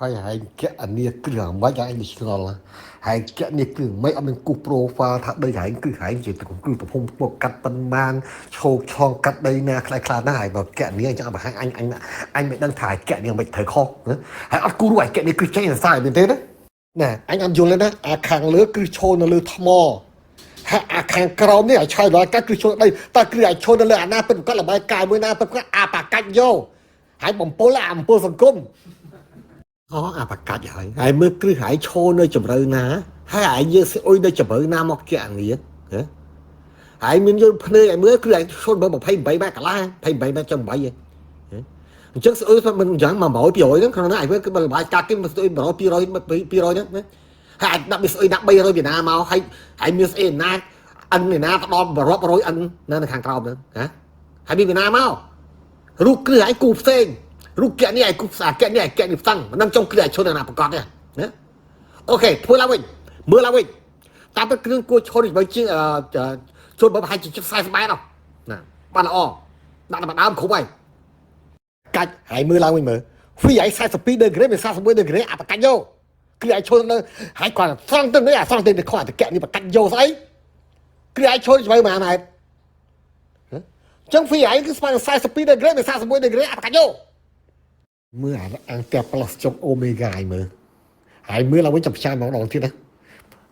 ហើយហែងកណនីគ្រឹះអាម៉េចឯងឆ្ងល់ហែងកណនីគ្រឹះមិនអត់មានគូស profile ថាដីហែងគ្រឹះហែងជាគ្រឹះទំហំមកកាត់ប៉ុន្មានឈោកឆងកាត់ដីណាខ្លះខ្លះណាហើយបើកណនីអញ្ចឹងបង្ហាញអញអញអញមិនដឹងថាកណនីមិនត្រូវខុសហើយអត់គូរឯកណនីគ្រឹះចេញសរសើរមែនទេណាណាអញអត់យល់ទេណាអាខាងលើគ្រឹះឈរនៅលើថ្មហើយអាខាងក្រោមនេះឲ្យឆើដល់កាត់គ្រឹះឈរដីតើគ្រឹះឲ្យឈរនៅលើអាណាពិតប្រកបលបាយកាយមួយណាពិតប្រកបអាបាកាច់យកហើយបំពល់អាអំពើសង្គម អូអាបកាច់ហើយហើយមើលគ្រឹះហើយឈរនៅជម្រៅណាហើយអាយយើងស្អុយនៅជម្រៅណាមកជាអាងាហ៎ហើយមានយល់ភ្នែកឲ្យមើលគ្រឹះឲ្យឈរ28ម៉ែត្រកន្លះ28ម៉ែត្រចំ8ហ៎អញ្ចឹងស្អុយមិនអញ្ចឹង100 200ហ្នឹងក្នុងហ្នឹងឲ្យមើលគឺបាយកាត់គេស្អុយ100 200 200ហ្នឹងណាហើយអាចដាក់វាស្អុយដាក់300ពីណាមកហើយហើយមានស្អីណាអិនណាទៅដល់រាប់រយអិននៅខាងក្រោមហ្នឹងហ៎ហើយមានពីណាមករូបគ្រឹះឲ្យគូផ្សេង រូបកែនេះឲ្យគូផ្សារកែនេះឲ្យកែនេះផ្សឹងមិនដឹងចុងគ្រាឲ្យឈុនណាប្រកាសទេណាអូខេធ្វើឡើងវិញមើលឡើងវិញតាមទៅគ្រឿងគួរឈុនបើជាងឈុនបើប្រហែលជា40ម៉ែត្រណាបានល្អដាក់តែដើមគ្រប់ហើយកាច់ហើយមើលឡើងវិញមើលហ្វីឲ្យ42 degree មាន41 degree អាប្រកាច់យកគ្រាឲ្យឈុននៅហើយគាត់ស្រង់ទៅនេះអាស្រង់ទៅខអាតកែនេះប្រកាច់យកស្អីគ្រាឲ្យឈុនច្បាស់1ម៉ែត្រចឹងហ្វីឲ្យគឺស្មើនឹង42 degree មាន41 degree អាប្រកាច់យក មើលអាអង្គតែប្លុសចុងអូមេហ្គាឲ្យមើលហើយមើលឡើងវិញចាំផ្សាយម្ដងទៀតណា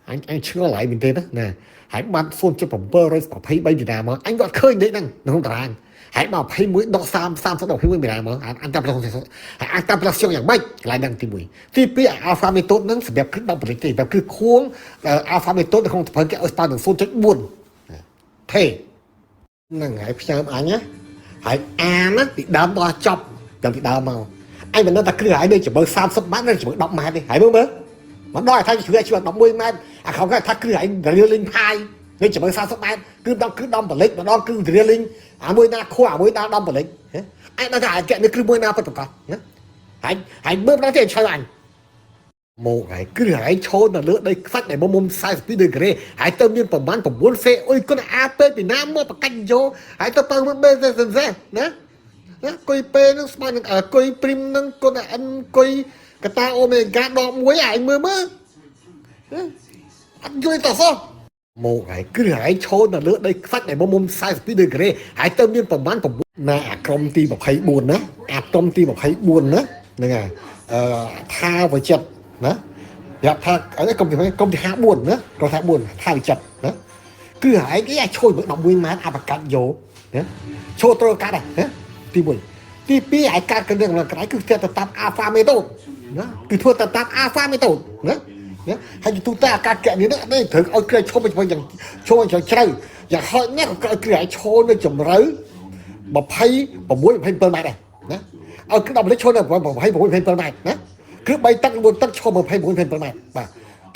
អញអញឆ្ងល់ហើយមែនទេណាណាហើយបាត់0.723ពីណាមកអញគាត់ឃើញលេខហ្នឹងក្នុងតារាងហើយមក21ដក30 30ដល់21ពីណាមកអញតែប្លុសហើយអញតែប្លុសចុងយ៉ាងម៉េចកន្លែងហ្នឹងទី1ទី2អា alpha method ហ្នឹងសម្រាប់គ្រឹះ10ផលិតទេបែបគឺខួង alpha method នៅក្នុងសភៅគេឲ្យស្មើនឹង0.4ទេហ្នឹងហើយផ្ញើអញណាហើយអានណាពីដើមដល់ចប់តាំងពីដើមមក អញមិនដឹងថាគ្រឹះហើយនៅជម្រៅ30ម៉ែត្រនៅជម្រៅ10ម៉ែត្រទេហើយមើលមើលមកដល់ថាជ្រៅជម្រៅ11ម៉ែត្រអាខំគេថាគ្រឹះហើយ drilling ផាយនៅជម្រៅ30ម៉ែត្រគឺដល់គឺដំបលិចម្ដងគឺ drilling អាមួយណាខួរអាមួយណាដំបលិចអញដឹងថាអាកនេះគ្រឹះមួយណាពិតប្រាកដណាហើយហើយមើលម្ដងទៀតឆ្លើយអញមកហើយគ្រឹះហើយឈរនៅលើដីខ្សាច់ដែលមុំ42ដឺក្រេហើយទៅមានប្រមាណ9សេអុយគុណអាពេពីណាមកបកាច់យកហើយទៅទៅមើលបេសេសេណា ណាគុយពេនឹងស្មើនឹងគុយព្រីមនឹងគុណអិនគុយកតាអូមេហ្គាដកមួយឯងមើលមើលអត់យល់តសោះមកហើយគ្រឹះហើយឈរនៅលើដីខ្សាច់ដែលមុំ42ដឺក្រេហើយទៅមានប្រមាណ9ណាអាក្រុមទី24ណាអាក្រុមទី24ណាហ្នឹងហើយអឺថាវិចិត្រណាប្រាប់ថាអីក្រុមទីក្រុមទី54ណាក្រុម54ថាវិចិត្រណាគឺហែងអីអាចឈរ11ម៉ែត្រអបកាត់យកណាឈរត្រូវកាត់ណាទី1ទី2ឯកាត់កណ្ដឹងកម្លាំងក្រៃគឺធ្វើទៅតាម alpha method ណាគឺធ្វើទៅតាម alpha method ណាណាហើយទូទៅអាការកនេះនេះត្រូវឲ្យគ្រែឈប់ទៅយ៉ាងឈប់យ៉ាងជ្រៅយ៉ាងហោចណាស់ក៏ឲ្យគ្រែឲ្យឈរនៅជម្រៅ26 27ម៉ែត្រដែរណាឲ្យគឺ10លិចឈរនៅ26 27ម៉ែត្រណាគឺ3ទឹក4ទឹកឈរ26 27ម៉ែត្របាទ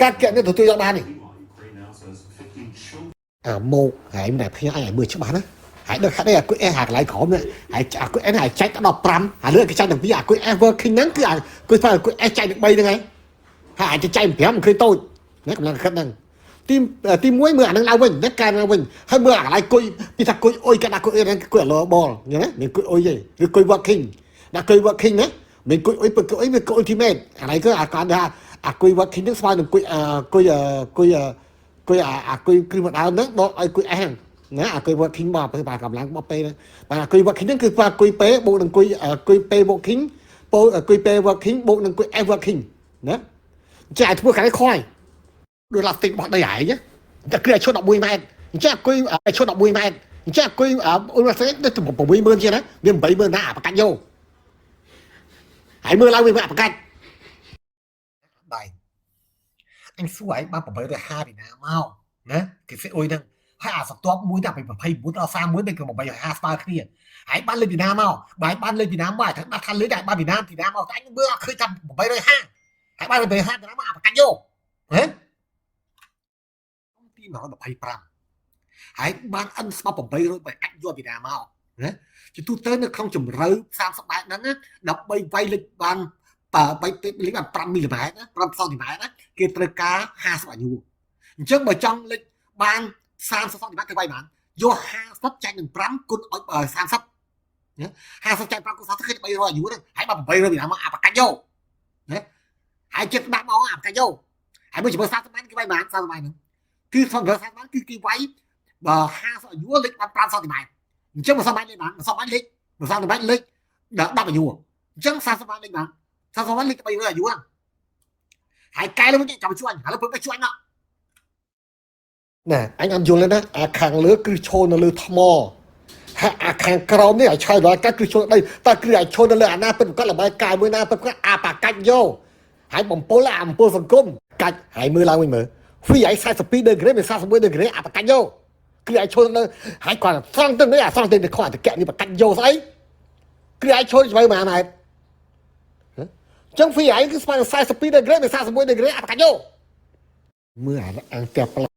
ការកនេះទទួលយកបាននេះអាមកហើយមិនដែលភ្ញាក់ឲ្យមើលច្បាស់ណាហើយដល់ខាត់នេះអាគុយអេអាកន្លែងក្រោមនេះហើយអាគុយអេហើយចែកដល់5អាលើគេចែកដល់2អាគុយអេ working ហ្នឹងគឺអាគុយស្មើអាគុយអេចែកដល់3ហ្នឹងហើយហើយអាចចែក5មិនឃើញតូចណាកម្លាំងខិតហ្នឹងទីទី1មើលអាហ្នឹងឡើងវិញណាកែឡើងវិញហើយមើលអាកន្លែងគុយពីថាគុយអុយគេដាក់គុយអុយហ្នឹងគុយអឡបលអញ្ចឹងណាមានគុយអុយទេឬគុយ working ដាក់គុយ working ណាមានគុយអុយគុយអុយមានគុយ ultimate អានេះគឺអាគាត់ថាអាគុយ working ហ្នឹងស្មើនឹងគុយគុយគុយគុយអាគុយគ្រឹះម្ដើមហ្នឹងដកឲ្យគុយអេហ្នឹងណាអាគុយ working មកទៅបាទកម្លាំងរបស់ពេហ្នឹងបាទអាគុយ working ហ្នឹងគឺបាទគុយពេបូកនឹងគុយគុយពេ working ពោគុយពេ working បូកនឹងគុយ F working ណាចាឲ្យធ្វើខាងនេះខយដូចឡាស្ទិករបស់ដីឯងតែគឺឲ្យឈុត11ម៉ែត្រអញ្ចឹងគុយឲ្យឈុត11ម៉ែត្រអញ្ចឹងគុយអ៊ុលឡាស្ទិកទៅ60000ជាងណាមាន80000ណាអាប្រកាច់យកហើយមើលឡើងវិញអាប្រកាច់ដៃអញសួរឯងបាន850ពីណាមកណាគេសេអុយហ្នឹងហើយអាសន្ទាប់មួយតែពី29ដល់31ទៅគឺ850ស្មើគ្នាហើយបានលេខពីណាមកបើបានលេខពីណាមកត្រូវដាក់ថាលេខតែបានពីណាពីណាមកតែអញមើលអត់ឃើញថា850ហើយបាន850ពីណាមកអាប្រកាច់យកហ៎ទី125ហើយបានអិនស្មើ800បើអាចយកពីណាមកណាជាទូទៅនៅក្នុងជម្រៅ30ម៉ែត្រហ្នឹងណាដើម្បីវាយលិចបានបើបីលិចបាន5មីលីម៉ែត្រណា5សង់ទីម៉ែត្រណាគេត្រូវការ50អាយុអញ្ចឹងបើចង់លិចបាន30សង់ទីម៉ែត្រទៅវាយបានយក50ចែកនឹង5គុណឲ្យ30ណា50ចែក5គុណ30ឃើញ300អាយុហ្នឹងហើយបើ800ពីណាមកអាប្រកាច់យកណា ហើយចិត្តដាក់មកអាកាច់យោហើយមួយជាមួយ30ម៉ែត្រគេវាយបាន30ម៉ែត្រហ្នឹងគឺ30ម៉ែត្រគឺគេវាយបើ50អាយុលេខបាន5សង់ទីម៉ែត្រអញ្ចឹង1សង់ម៉ែត្រលេខបាន1សង់ម៉ែត្រលេខ1សង់ទីម៉ែត្រលេខ10អាយុអញ្ចឹង30ម៉ែត្រលេខបាន30ម៉ែត្រលេខ300អាយុហ្នឹងហើយកែលើវិញចាំជួញឥឡូវព្រឹកទៅជួញមកណែអញអត់យល់ទេណាអាខាងលើគឺឈរនៅលើថ្មហើយអាខាងក្រោមនេះឲ្យឆើដល់កាត់គឺឈរដីតើគឺឲ្យឈរនៅលើអាណាពិតប្រកបលបាយកាយមួយណាពិតប្រកបអាបាកាច់យោហើយបំពុលអាអំពុលសង្គមកាច់ហើយមើលឡើងវិញមើលហ្វីឲ្យ42ដឺក្រេមាន41ដឺក្រេអាបាកាច់យោគឺឲ្យឈរនៅហើយគាត់ស្រង់ទៅនេះអាស្រង់ទៅនេះគាត់តកនេះបាកាច់យោស្អីគឺឲ្យឈរច្បាស់មួយម៉ែត្រចឹងហ្វីឲ្យគឺស្មើនឹង42ដឺក្រេមាន41ដឺក្រេអាបាកាច់យោមើលអាអង្គផ្ទះប្លា